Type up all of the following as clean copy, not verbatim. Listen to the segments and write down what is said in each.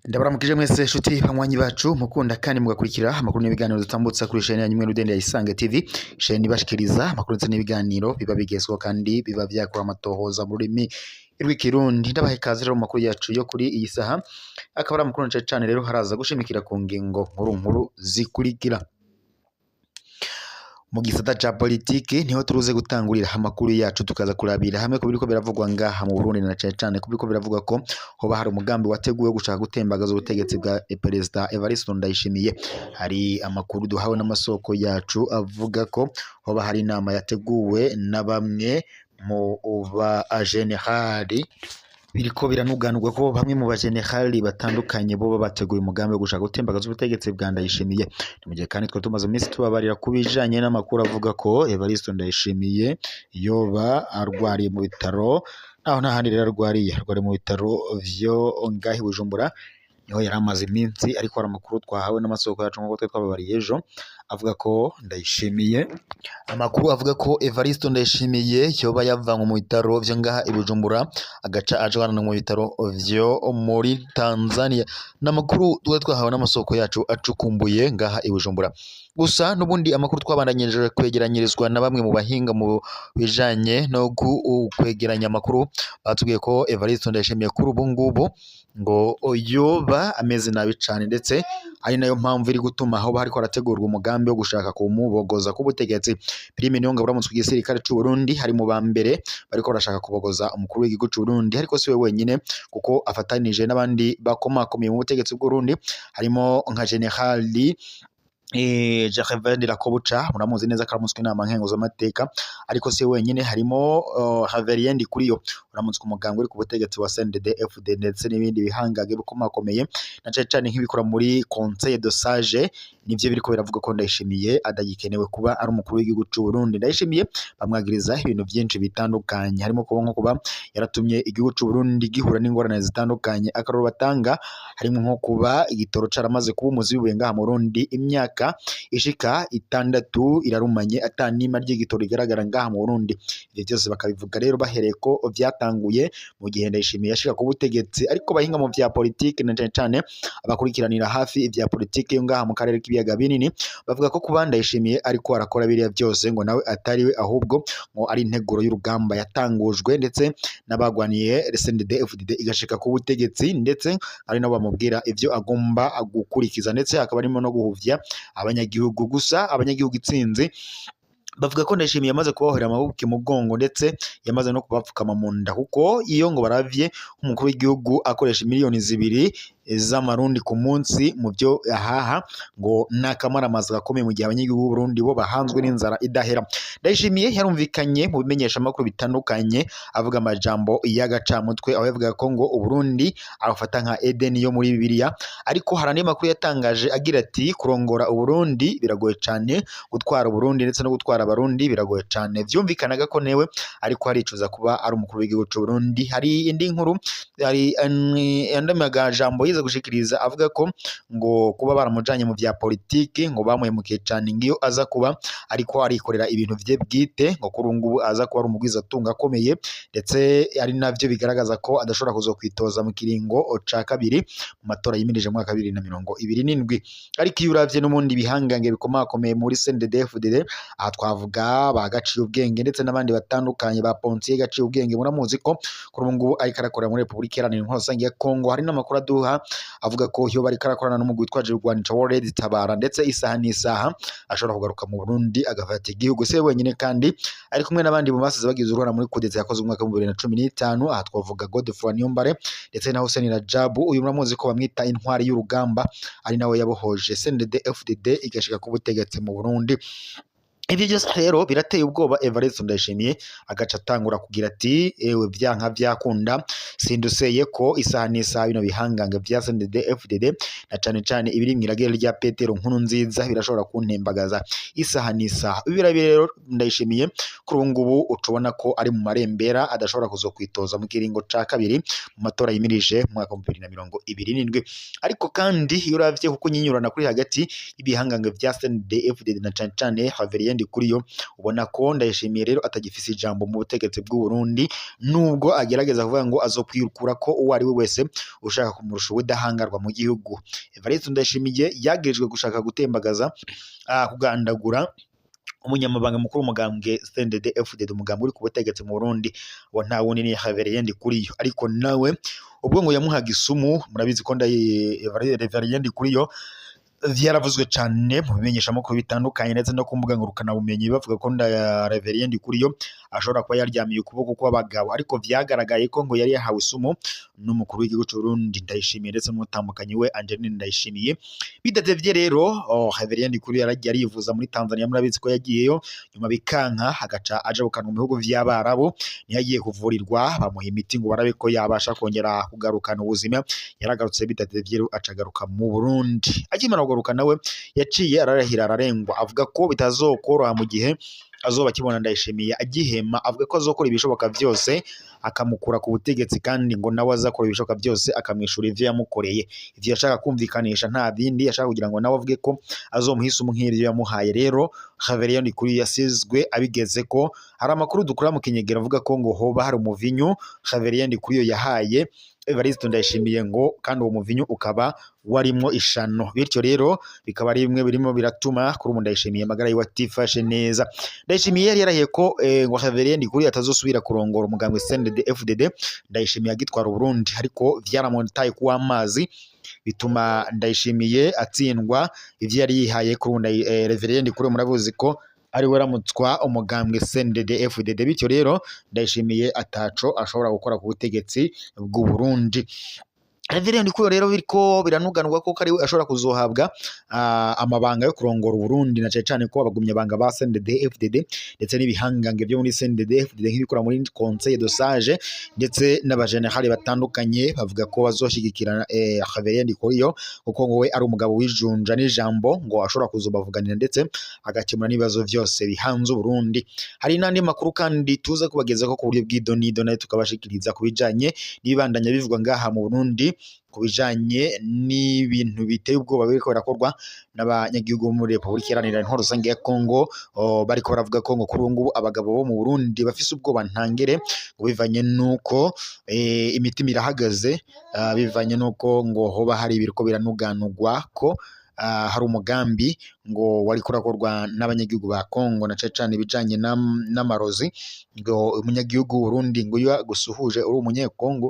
Ndabaramukije mwese nshuti banywanyi bacu mukunda kandi mugakurikira amakuru n'ibiganiro dutambutsa kuri chaîne yanyu Rudende ya Isange TV, chaîne ibashikiriza amakuru ndetse n'ibiganiro biba bigezweho kandi biba byakora amatohoza mu rurimi rw'ikirundi. Ndabaha ikaze rero mu makuru yacu yo kuri iyi saha, akaba ari amakuru nce cane rero haraza gushimikira ku ngingo nkuru nkuru zikurikira. Mu gisata ca politiki niho turuze gutangurira amakuru yacu, tukaza kurabira hamwe ku biriko biravugwa ngaha mu Burundi na cane cane ku biriko biravugwa ko hoba hari umugambi wateguwe wo gushaka gutembagaza ubutegetsi bwa Perezida Evariste Ndayishimiye. Hari amakuru duhawe n'amasoko yacu avuga ko hoba hari inama yateguwe na bamwe mu ba generali. Biriko biranuganurwa ko bamwe mu bajenerali batandukanye boba bateguye umugambi wo gushaka gutembagaza ubutegetsi bwa Ndayishimiye. Ni mu gihe kandi twari tumaze iminsi tubabarira ku bijanye n'amakuru avuga ko Evariste Ndayishimiye yoba arwariye mu bitaro, naho nta handi rero arwariye, arwariye mu bitaro vyo ngahi Bujumbura, niho yari amaze iminsi. Ariko hari amakuru twahawe n'amasoko yacu nk'uko twari twababariye ejo, avuga ko Ndayishimiye, amakuru avuga ko Evariste Ndayishimiye yoba yavanywe mu bitaro vyo ngaha i Bujumbura agaca ajanwa mu bitaro vyo muri Tanzania. Ni amakuru twari twahawe n'amasoko yacu acukumbuye ngaha i Bujumbura. Gusa n'ubundi amakuru twabandanyije kwegeranyirizwa na bamwe mu bahinga mu bijanye no kwegeranya amakuru, batubwiye ko Evariste Ndayishimiye kuri ubu ngubu ngo yoba ameze nabi cane, ndetse ari nayo mpamvu iri gutuma hoba hariko harategurwa umugambi wo gushaka kumubogoza k'ubutegetsi. Prime Niyongabo uramutswe igisirikare c'u Burundi hari mu ba mbere bariko barashaka kubogoza umukuru w'igihugu c'u Burundi, ariko siwe wenyine kuko afatanije n'abandi bakomakomeye mu butegetsi bw'u Burundi, harimo nka Generali Gervais Ndirakobuca, muramuzi neza ko aramutswe inama nkenguzamateka, ariko si wenyine, harimo Haverien Ndikuriyo uramutswe umuganga uri ku butegetsi wa CNDD FD ndetse n'ibindi bihangange bikomakomeye na cane cane nk'ibikora muri Conseil de Sage. Nivyo biriko biravuga ko Ndayishimiye adagikenewe kuba ari umukuru w'igihugu c'u Burundi. Ndayishimiye bamwagiriza ibintu vyinshi bitandukanye, harimo kuba nko kuba yaratumye igihugu c'u Burundi gihura n'ingorane zitandukanye. Akarorero batanga harimo nko kuba igitoro caramaze kuba umuzi w'ibuye ngaha mu Burundi, imyaka ishika 6 irarumanye ata nima ry'igitoro rigaragara ngaha mu Burundi. Ivyo vyose bakabivuga rero bahereye ko vyatanguye mu gihe Ndayishimiye yashika ku butegetsi. Ariko bahinga mu vya politike na cane cane abakurikiranira hafi ivya politike yo ngaha mu karere k'ibiyaga binini bavuga ko kuba Ndayishimiye ariko arakora biriya byose ngo nawe atari we, ahubwo ngo ari integuro y'urugamba yatangujwe ndetse n'abagwaniye CNDD FDD igashika ku butegetsi, ndetse ari nabo bamubwira ivyo agomba gukurikiza, ndetse hakaba harimo no guhuvya abanyagihugu. Gusa abanyagihugu itsinzi bavuga ko Ndayishimiye yamaze kubahohera amaboko imugongo ndetse yamaze no kubapfukama mu nda, kuko iyo ngo baravye umukuru w'igihugu akoresha miliyoni 2 z'amarundi ku munsi mu byo ahaha, ngo n'akamaramaza gakomeye mu gihe abanyagihugu b'u Burundi bo bahanzwe n'inzara idahera. Ndayishimiye yarumvikanye mu bimenyeshamakuru bitandukanye avuga amajambo y'agacamutwe, aho yavuga ko ngo Uburundi abufata nka Eden yo muri Bibiliya. Ariko hari andi makuru yatangaje agira ati kurongora Uburundi biragoye cane, gutwara Uburundi ndetse no gutwara Abarundi biragoye cane. Vyumvikanaga ko newe ariko aricuza kuba ari umukuru w'igihugu c'u Burundi. Hari indi nkuru, hari andi majambo yize gushikiriza avuga ko ngo kuba baramujanye mu vya politiki ngo bamuhemukiye cane, ngiyo aza kuba ariko arikorera ibintu vye bwite ngo kuri ubu ngubu aza kuba ari umugwizatunga akomeye, ndetse ari navyo bigaragaza ko adashobora kuzokwitoza mu kiringo ca kabiri mu matora yimirije mu mwaka wa 2027. Ariko iyo uravye n'ubundi bihangange bikomakomeye muri CNDD FDD, aha twavuga ba Gaciye Ubwenge ndetse n'abandi batandukanye, ba Pontier Gaciye Ubwenge, muramuzi ko kuri ubu ngubu ariko arakorera muri Repubulika Iharanira Intwaro Rusange ya Kongo. Hari n'amakuru aduha avuga ko iyo bariko arakorana n'umugwi witwaje ibigwanisho wa Red Tabara, ndetse isaha n'isaha ashobora kugaruka mu Burundi agafata igihugu. Si we wenyine kandi, ari kumwe n'abandi mu basize bagize uruhara muri kudeta yakozwe mu mwaka wa 2015. Aha twavuga Godefroid Niyombare ndetse na Hussein Rajabu, uyu muramuzi ko bamwita intwari y'urugamba, ari nawe yabohoje CNDD FDD igashika ku butegetsi mu Burundi. Ivyo byose rero birateye ubwoba Evariste Ndayishimiye, agaca atangura kugira ati ewe vyanka vyakunda sinduseye ko isaha n'isaha bino bihangange vya CNDD FDD na cane cane ibiri mw'iragere rya Petero Nkurunziza birashobora kuntembagaza isaha n'isaha. Ibi rero Ndayishimiye kuri ubu ngubu ucubona ko ari mu marembera, adashobora kuzokwitoza mu kiringo ca kabiri mu matora yimirije mu mwaka wa 2027. Ariko kandi iyo uravye kuko nyinyurana kuri hagati y'ibihangange vya CNDD FDD na cane cane Haverien Reverien Ndikuriyo. Ubona ko Ndayishimiye rero atagifise ijambo mu butegetsi bw'u Burundi, nubwo agerageza kuvuga ngo azokwirukura ko uwo ari we wese ushaka kumurusha ubudahangarwa mu gihugu. Evariste Ndayishimiye yagirijwe gushaka gutembagaza, kugandagura umunyamabanga mukuru w'umugambwe CNDD FDD, umugambwe uri ku butegetsi mu Burundi, wa nta wundi ni Reverien Ndikuriyo. Ariko nawe ubwo ngo yamuhaga isumu, murabizi ko Reverien Ndikuriyo vyaravuzwe cane mu bimenyeshamakuru bitandukanye ndetse no ku mbuga ngurukanabumenyi, bavuga ko Reverien Ndikuriyo ashobora kuba yaryamiye ukuboko kw'abagabo, ariko vyagaragaye ko ngo yari yahawe isumu n'umukuru w'igihugu c'u Burundi Ndayishimiye ndetse n'umutambukanyi we Angeline Ndayishimiye. Bidatevye rero, Reverien Ndikuriyo yaragiye arivuza muri Tanzania, murabizi ko yagiyeyo nyuma bikanka, agaca aja gukanwa mu bihugu vy'Abarabu, niho yagiye kuvurirwa, bamuha imiti ngo barabe ko yabasha kongera kugarukana ubuzima. Yaragarutse bidatevye rero aca agaruka mu Burundi. Akimara kugaruka nawe yaciye ararahira ararengwa, avuga ko bitazokoroha mu gihe azoba akibona Ndayishimiye agihema, avuga ko azokora ibishoboka vyose akamukura ku butegetsi, kandi ngo nawe azakora ibishoboka byose akamwishura ivyo yamukoreye. Ivyo yashaka kumvikanisha nta bindi, yashaka kugira ngo nawe avuge ko azomuha isumu nk'iryo yamuhaye. Rero Reverien Ndikuriyo yasizwe abigeze ko hari amakuru dukura mu kinyegera avuga ko ngo hoba hari umuvinyu Reverien Ndikuriyo yahaye Evariste Ndayishimiye, ngo kandi uwo muvinyu ukaba warimwo ishano. Bityo rero bikaba ari bimwe birimo biratuma kuri ubu Ndayishimiye amagara yiwe atifashe neza. Ndayishimiye yari yarahiye ko ngo Reverien Ndikuriyo atazosubira kurongora umugambwe CNDD FDD Ndayishimiye agitwara Uburundi, ariko vyaramutaye kuw'amazi, bituma Ndayishimiye atsindwa ivyo yari yihaye. Kuri ubu Reverien Ndikuriyo murabizi ko ari we aramutswa umugambwe CNDD FDD, bityo rero Ndayishimiye ataco ashobora gukora ku butegetsi bw'u Burundi. Reverien Ndikuriyo rero biriko biranuganwa ko ari we ashobora kuzohabwa amabanga yo kurongora Uburundi, na cane cane ko abagumyabanga ba CNDD FDD ndetse n'ibihangange byo muri CNDD FDD nk'ibikora muri Conseil de Sage ndetse n'abajenerali batandukanye bavuga ko bazoshigikira Reverien Ndikuriyo, kuko ngo we ari umugabo wijunja n'ijambo, ngo ashobora kuzobavuganira ndetse agakemura n'ibibazo vyose bihanze Uburundi. Hari n'andi makuru kandi tuza kubagezaho ku buryo bw'idonido, nayo tukabashikiriza ku bijanye n'ibibandanya bivugwa ngaha mu Burundi, ku bijanye n'ibintu biteye ubwoba biriko birakorwa n'abanyagihugu bo muri Repubulika Iharanira Intwaro Rusange ya Kongo. Bariko baravuga ko ngo kuri ubu ngubu abagabo bo mu Burundi bafise ubwoba ntangere, ngo bivanye nuko imitima irahagaze, bivanye nuko ngo hoba hari ibiriko biranuganurwa ko hari umugambi ngo wariko urakorwa n'abanyagihugu ba Kongo, na cane cane ibijanye n'amarozi, ngo umunyagihugu w'Uburundi ngo iyo agusuhuje uri umunyekongo,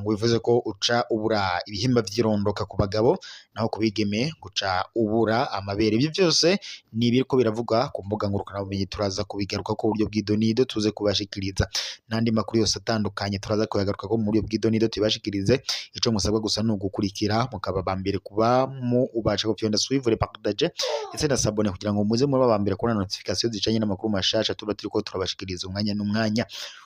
ngo bivuze ko uca ubura ibihimba vy'irondoka ku bagabo, naho ku bigeme guca ubura amabere. Ivyo vyose ni ibiriko biravugwa ku mbuga ngurukanabumenyi, turaza kubigaruka ku buryo bw'idonido, tuze kubashikiriza n'andi makuru yose atandukanye, turaza kuyagaruka ko mu buryo bw'idonido tubashikirize. Ico musabwa gusa ni ugukurikira, mukaba ba mbere kuba mu ubasha gufyonda suivre, partage ndetse na s'abonner, kugira ngo muze muba ba mbere kubona notification zijanye n'amakuru mashasha tuba turiko turabashikiriza umwanya n'umwanya.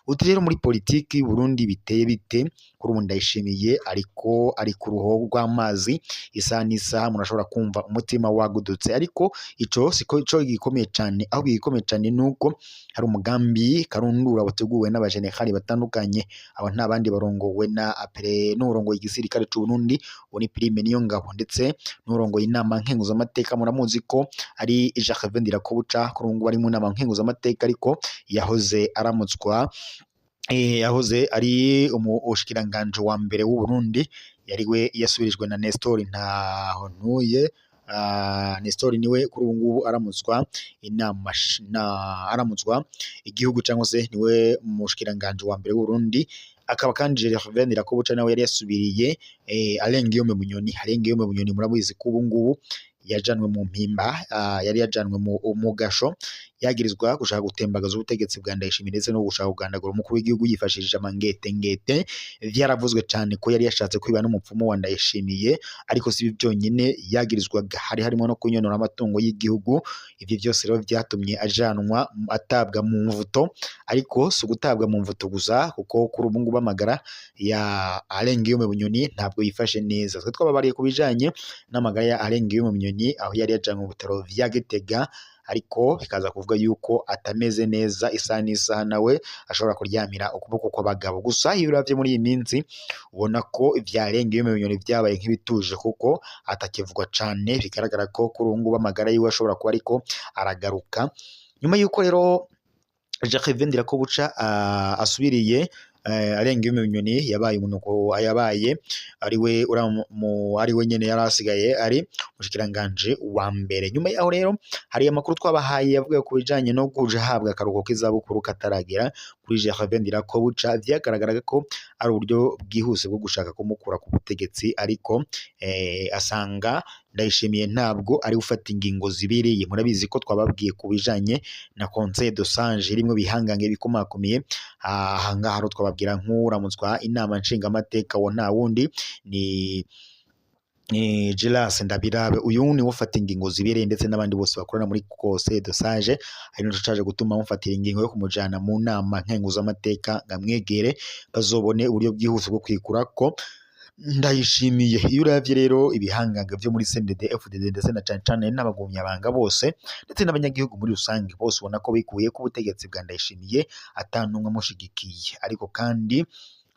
Uti rero muri politiki y'u Burundi biteye bite? Kuri ubu Ndayishimiye ariko ari ku ruhobo rw'amazi, isaha n'isaha murashobora kumva umutima wagudutse, ariko ico siko ico gikomeye cane. Ahubwo igikomeye cane nuko hari umugambi karundura wateguwe n'abajenerali batandukanye. Abo nta bandi, barongowe na apere n'urongoye igisirikare c'u Burundi, uwo ni Prime Niyongabo, ndetse n'urongoye inama nkenguzamateka, muramuzi ko ari Jacques Ndirakobuca, kuri ubu ngubu ari mu nama nkenguzamateka, ariko yahoze aramutswa, yahoze ari umushikiranganji wa mbere w'u Burundi, yari we yasubirijwe na Nestor Ntahontuye. Nestor niwe kuri ubu ngubu aramutswa inama na aramutswa igihugu, cyangwa se niwe mushikiranganji wa mbere w'u Burundi. Akaba kandi Gervais Ndirakobuca nawe yari yasubiriye Alain Guillaume Bunyoni. Alain Guillaume Bunyoni murabizi ko ubu ngubu yajanwe mu mpimba, yari yajanwe mu gasho, yagirizwa gushaka gutembagaza ubutegetsi bwa Ndayishimiye ndetse no gushaka kugandagura umukuru w'igihugu yifashishije amangetengete. Vyaravuzwe cane ko yari yashatse kwiba n'umupfumu wa Ndayishimiye, ariko si ibi byonyine yagirizwaga, hari harimo no kunyonora amatungo y'igihugu. Ivyo byose rero vyatumye ajanwa atabwa mu mvuto, ariko si ugutabwa mu mvuto gusa, kuko kuri ubu ngubu amagara ya Alain Guillaume Bunyoni ntabwo yifashe neza. Twe twababariye ku bijanye n'amagara ya Alain Guillaume Bunyoni, aho yari yajanwe mu bitaro vya Gitega. Ariko bikaza kuvuga yuko atameze neza, isaha n'isaha nawe ashobora kuryamira ukuboko kw'abagabo. Gusa iyo uravye muri iyi minsi ubona ko ivyarengeye mu Bunyoni vyabaye nk'ibituje, kuko atakivugwa cane. Bigaragara ko kuri ubu ngubu amagara yiwe ashobora kuba ariko aragaruka. Nyuma yuko rero Jacques Ndirakobuca asubiriye arenga Bunyoni, yabaye umunuko, yabaye ariwe ariwe nyene yari asigaye ari umushikiranganje wa mbere. Nyuma yaho rero hari amakuru twabahaye yavuga ku bijanye no kuja ahabwa akaruhuko k'izabukuru kataragera kuri Jacques Ndirakobuca. Vyagaragaraga ko ari uburyo bwihuse bwo gushaka kumukura ku butegetsi, ariko asanga Ndayishimiye ntabwo ari gufata ingingo zibereye. Murabizi ko twababwiye ku bijanye na Conseil de Sage irimwo bihangange bikomakomeye. Aha ngaha rero twababwira nk'uramutswa inama nshingamateka, wo nta wundi ni Gilas Ndabirabe. Uyu ni ufata ingingo zibereye, ndetse n'abandi bose bakorana muri Conseil de Sage, ari naco caje gutuma bamufatira ingingo yo kumujana mu nama nkenguzamateka ngo amwegere, bazobone uburyo bwihuse bwo kwikurako Ndayishimiye. Iyo uravye rero ibihangange vyo muri CNDD FDD, ndetse na cane cane n'abagumyabanga bose, ndetse n'abanyagihugu muri rusange bose, ubona ko bikuye ku butegetsi bwa Ndayishimiye atanumwe amushigikiye. Ariko kandi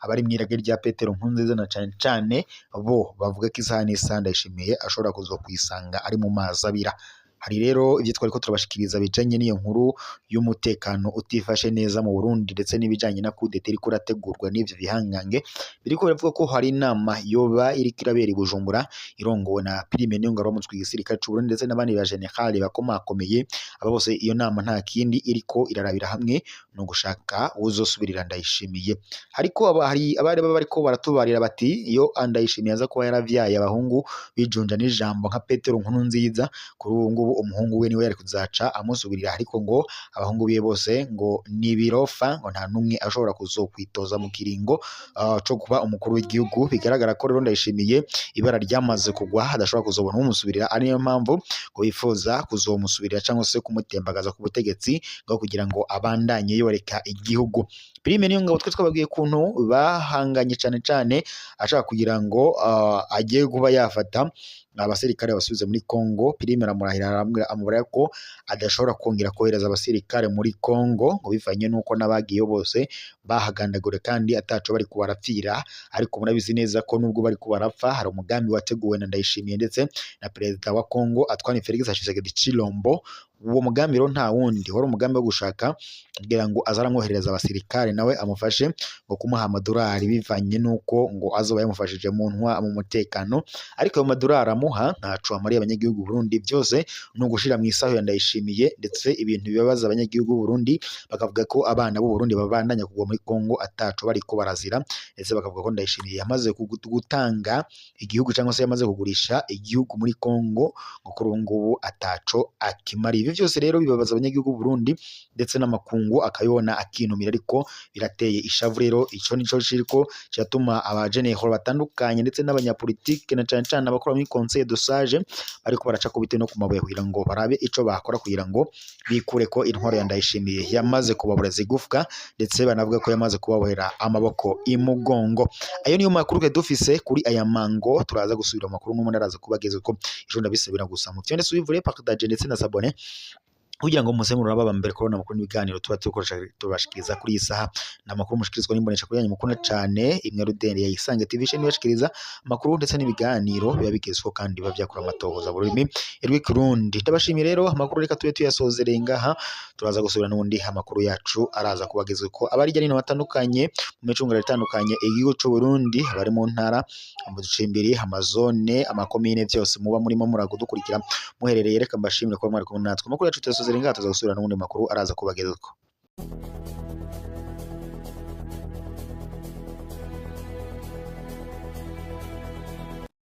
abari mw'irage rya Petero Nkurunziza na cane cane bo bavuga ko isaha n'isaha Ndayishimiye ashobora kuzokwisanga ari mu mazi abira. Hari rero ivyo twariko turabashikiriza bijanye n'iyo nkuru y'umutekano utifashe neza mu Burundi, ndetse n'ibijanye na coup d'état iriko irategurwa n'ivyo bihangange. Biriko biravuga ko hari inama yoba iriko irabera i Bujumbura, irongowe na Prime Niyongabo w'umutwe w'igisirikare c'u Burundi, ndetse n'abandi ba général bakomakomeye. Aba bose, iyo nama nta kindi iriko irarabira hamwe, ni ugushaka uwuzosubirira Ndayishimiye. Ariko hari abari bariko baratubarira bati iyo Ndayishimiye aza kuba yaravyaye abahungu bijunja n'ijambo nka Petero Nkurunziza, kuri ubu ngubu umuhungu we niwe yari kuzaca amusubirira. Ariko ngo abahungu biwe bose ngo ni birofa, ngo nta n'umwe ashobora kuzokwitoza mu kiringo co kuba umukuru w'igihugu. Bigaragara ko rero Ndayishimiye ibara ryamaze kugwa, adashobora kuzobona umusubirira, ari niyo mpamvu ngo bifuza kuzomusubirira cyangwa se kumutembagaza ku butegetsi, ngo kugira ngo abandanye yoreka igihugu. Prime Niyongabo twe twababwiye ukuntu bahanganye cane cane ashaka kugira ngo agiye kuba yafata abasirikare basubize muri Congo. Prime aramurahira, aramubwira, amubwira ko adashobora kongera kohereza abasirikare muri Congo, ngo bivanye n'uko n'abagiyeyo bose bahagandagure kandi ataco bari kubarapfira. Ariko murabizi neza ko nubwo bari kubarapfa, hari umugambi wateguwe na Ndayishimiye ndetse na perezida wa Congo Antoine Felix Tshisekedi Tshilombo. Uwo mugambi rero nta wundi, wari umugambi wo gushaka kugira ngo aze aramwoherereza abasirikare, nawe amufashe ngo kumuha amadolari, bivanye n'uko ngo azoba yamufashije mu ntwa mu mutekano. Ariko ayo madolari amuha ntaco amariye abanyagihugu Burundi, byose ni ugushira mu isaho ya Ndayishimiye. Ndetse ibintu bibabaza abanyagihugu b'u Burundi, bakavuga ko abana b'u Burundi babandanya kugwa muri Congo ataco bariko barazira, ndetse bakavuga ko Ndayishimiye yamaze gutanga igihugu cyangwa se yamaze kugurisha igihugu muri Congo, ngo kuri ubu ngubu ataco akimariye. Ivyo byose rero bibabaza abanyagihugu b'u Burundi, ndetse n'amakungu akabibona akinumira, ariko birateye ishavu. Rero ico nico kiriko kiratuma abajenero batandukanye ndetse n'abanyapolitike, na cane cane abakora muri Conseil de Sage, bariko baraca ku biti no ku mabuye kugira ngo barabe ico bakora kugira ngo bikure ko intwaro ya Ndayishimiye yamaze kubabura zigufwa, ndetse banavuga ko yamaze kubabohera amaboko imugongo. Ayo niyo makuru twe dufise kuri aya mango. Turaza gusubira mu makuru n'umuntu araza kubageza uko ejo. Ndabisabira gusa mu fyonde suivre, partage ndetse na s'abonner, kugira ngo muze muraba aba mbere kubona amakuru n'ibiganiro tuba tukoresha tubashikiriza kuri iyi saha. Ni amakuru mushikirizwa n'imbonesha kuri yanyu mukunda cane imwe rudende ya Isange TV, isheni ibashikiriza amakuru ndetse n'ibiganiro biba bigezweho kandi biba byakora amatohoza mu rurimi rw'ikirundi. Ndabashimiye rero, amakuru reka tube tuyasozereye ngaha. Turaza gusubira n'ubundi, amakuru yacu araza kubagezwa abari hirya no hino batandukanye mu micungararo itandukanye igihugu c'u Burundi, abari mu ntara, mu ducimbiri, amazone, amakomine, byose muba murimo muradukurikira muherereye. Reka mbashimire kuba mwari kumwe natwe. Amakuru yacu tuyasozereye ngaha, tuza gusubira n'ubundi makuru araza kubagezwa.